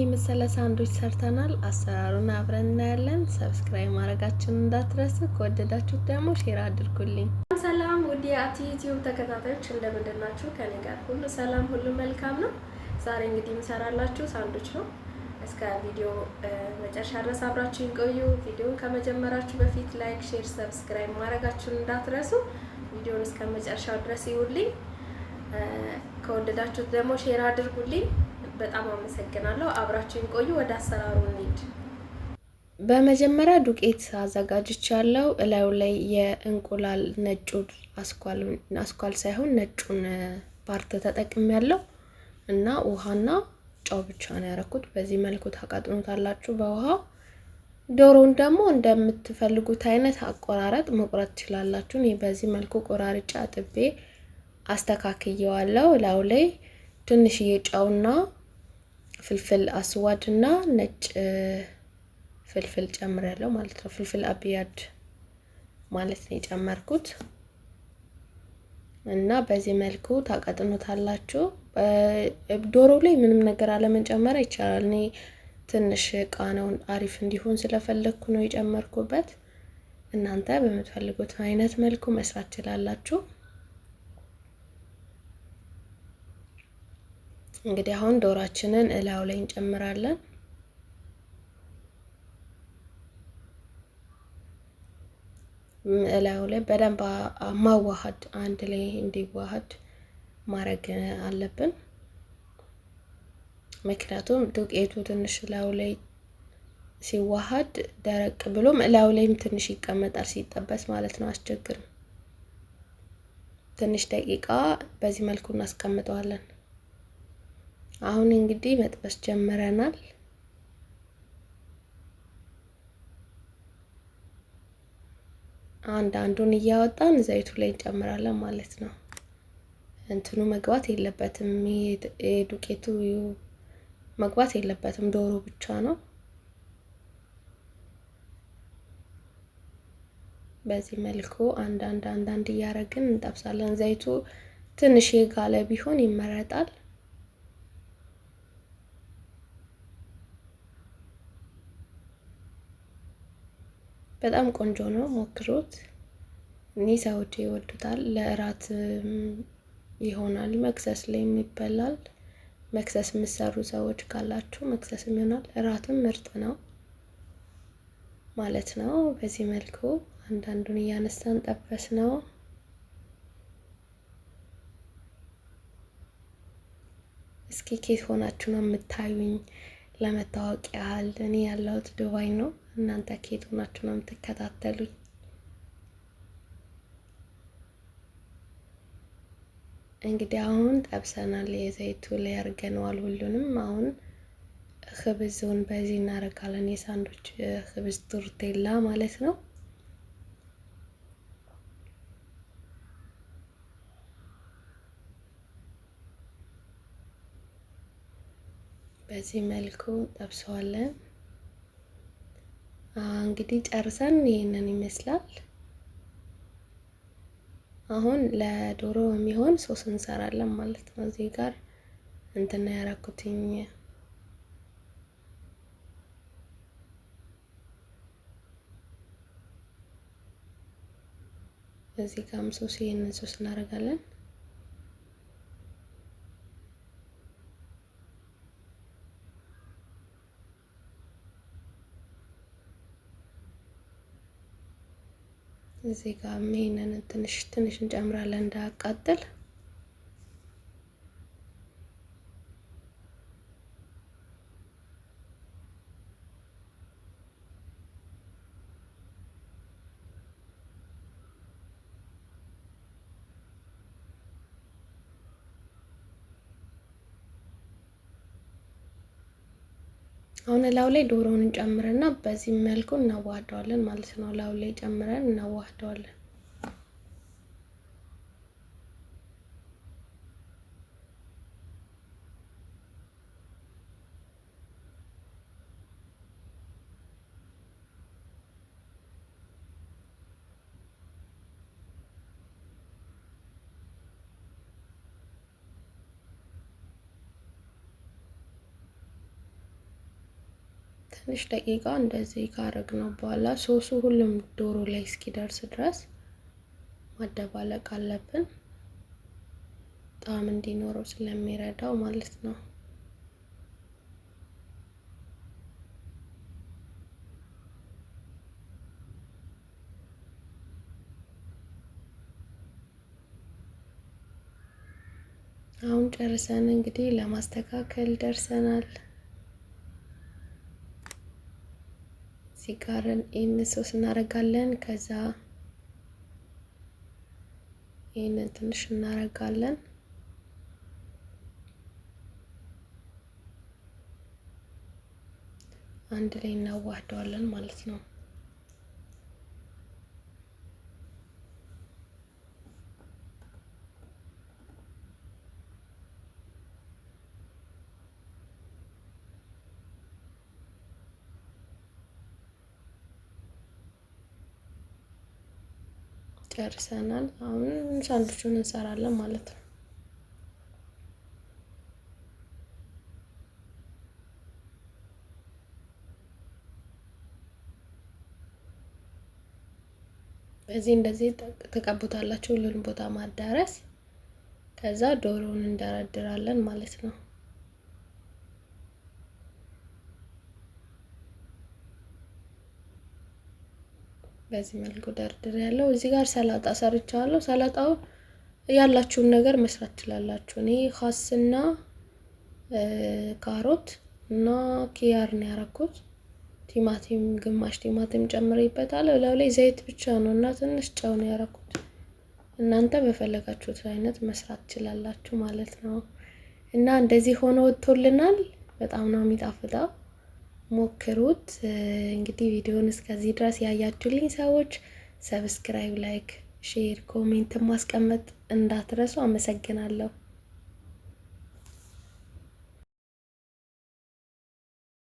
የመሰለ ሳንድዊች ሰርተናል። አሰራሩን አብረን እናያለን። Subscribe ማድረጋችሁን እንዳትረሱ። ከወደዳችሁት ደግሞ share አድርጉልኝ። ሰላም ውድ የአቲ ዩቲዩብ ተከታታዮች እንደምንድን ናችሁ? ከኔ ጋር ሁሉ ሰላም፣ ሁሉ መልካም ነው። ዛሬ እንግዲህ የምሰራላችሁ ሳንድዊች ነው። እስከ ቪዲዮ መጨረሻ ድረስ አብራችሁን ቆዩ። ቪዲዮን ከመጀመራችሁ በፊት like፣ share፣ subscribe ማድረጋችሁን እንዳትረሱ። ቪዲዮን እስከ መጨረሻው ድረስ ይውልኝ። ከወደዳችሁት ደግሞ share አድርጉልኝ። በጣም አመሰግናለሁ። አብራችሁን ቆዩ። ወደ አሰራሩ እንሂድ። በመጀመሪያ ዱቄት አዘጋጅቻለሁ። እላዩ ላይ የእንቁላል ነጩን አስኳል ሳይሆን ነጩን part ተጠቅሜያለሁ እና ውሃና ጨው ብቻ ነው ያደረኩት። በዚህ መልኩ ታቃጥኑታላችሁ በውሃ። ዶሮውን ደግሞ እንደምትፈልጉት አይነት አቆራረጥ መቁረጥ ትችላላችሁ። እኔ በዚህ መልኩ ቆራርጬ አጥቤ አስተካክየዋለሁ። እላዩ ላይ ትንሽዬ ጨውና فلفل أسود እና ነጭ فلفل ጨምሬያለሁ ማለት ነው። فلفل أبيض ማለት ነው የጨመርኩት እና በዚህ መልኩ ታቀጥኑታላችሁ። ዶሮ ላይ ምንም ነገር አለመጨመር ይቻላል። እኔ ትንሽ ቃናውን አሪፍ እንዲሆን ስለፈለግኩ ነው የጨመርኩበት። እናንተ በምትፈልጉት አይነት መልኩ መስራት ትችላላችሁ። እንግዲህ አሁን ዶሯችንን እላዩ ላይ እንጨምራለን። እላዩ ላይ በደንብ ማዋሃድ አንድ ላይ እንዲዋሃድ ማድረግ አለብን። ምክንያቱም ዱቄቱ ትንሽ እላዩ ላይ ሲዋሃድ ደረቅ ብሎም እላዩ ላይም ትንሽ ይቀመጣል ሲጠበስ ማለት ነው። አስቸግርም። ትንሽ ደቂቃ በዚህ መልኩ እናስቀምጠዋለን። አሁን እንግዲህ መጥበስ ጀምረናል። አንድ አንዱን እያወጣን ዘይቱ ላይ እንጨምራለን ማለት ነው። እንትኑ መግባት የለበትም፣ ዱቄቱ መግባት የለበትም፣ ዶሮ ብቻ ነው። በዚህ መልኩ አንድ አንድ አንድ አንድ እያደረግን እንጠብሳለን። ዘይቱ ትንሽ የጋለ ቢሆን ይመረጣል። በጣም ቆንጆ ነው፣ ሞክሩት። እኔ ሰዎች ይወዱታል። ለእራት ይሆናል፣ መክሰስ ላይም ይበላል። መክሰስ የምትሰሩ ሰዎች ካላችሁ መክሰስም ይሆናል፣ እራትም ምርጥ ነው ማለት ነው። በዚህ መልኩ አንዳንዱን እያነሳን ጠበስ ነው። እስኪ ኬት ሆናችሁ ነው የምታዩኝ? ለመታወቅ ያህል እኔ ያለሁት ዱባይ ነው። እናንተ ከየት ሆናችሁ ነው የምትከታተሉኝ? እንግዲህ አሁን ጠብሰናል። የዘይቱ ላይ አድርገነዋል ሁሉንም። አሁን خبز ኡን በዚህ እናደርጋለን። የሳንዶች خبز ቶርቴላ ማለት ነው። በዚህ መልኩ ጠብሰዋለን። እንግዲህ ጨርሰን ይህንን ይመስላል። አሁን ለዶሮ የሚሆን ሶስ እንሰራለን ማለት ነው። እዚህ ጋር እንትና ያረኩትኝ እዚህ ጋርም ሶስ ይህንን ሶስ እናደርጋለን። እዚህ ጋር ይሄንን ትንሽ ትንሽ እንጨምራለን እንዳያቃጥል። አሁን እላዩ ላይ ዶሮውን እንጨምርና በዚህ መልኩ እናዋህደዋለን ማለት ነው። እላዩ ላይ ጨምረን እናዋህደዋለን። ትንሽ ደቂቃ እንደዚህ ካረግነው በኋላ ሶሱ ሁሉም ዶሮ ላይ እስኪደርስ ድረስ ማደባለቅ አለብን። ጣዕም እንዲኖረው ስለሚረዳው ማለት ነው። አሁን ጨርሰን እንግዲህ ለማስተካከል ደርሰናል። እዚህ ጋር ይህን ሶስ እናደርጋለን። ከዛ ይህንን ትንሽ እናደርጋለን። አንድ ላይ እናዋህደዋለን ማለት ነው። ጨርሰናል። አሁን ሳንዱቹን እንሰራለን ማለት ነው። በዚህ እንደዚህ ተቀቡታላችሁ ሁሉን ቦታ ማዳረስ። ከዛ ዶሮውን እንደረድራለን ማለት ነው። በዚህ መልኩ ደርድር ያለው። እዚህ ጋር ሰላጣ ሰርቻለሁ። ሰላጣው ያላችሁን ነገር መስራት ትችላላችሁ። እኔ خس ና ካሮት እና ኪያር ነው ያረኩት። ቲማቲም ግማሽ ቲማቲም ጨምሬበታለሁ። እላዩ ላይ ዘይት ብቻ ነው እና ትንሽ ጨው ነው ያረኩት። እናንተ በፈለጋችሁት አይነት መስራት ትችላላችሁ ማለት ነው። እና እንደዚህ ሆኖ ወጥቶልናል። በጣም ነው የሚጣፍጠው። ሞክሩት። እንግዲህ ቪዲዮን እስከዚህ ድረስ ያያችሁልኝ ሰዎች subscribe፣ like፣ share፣ comment ማስቀመጥ እንዳትረሱ። አመሰግናለሁ።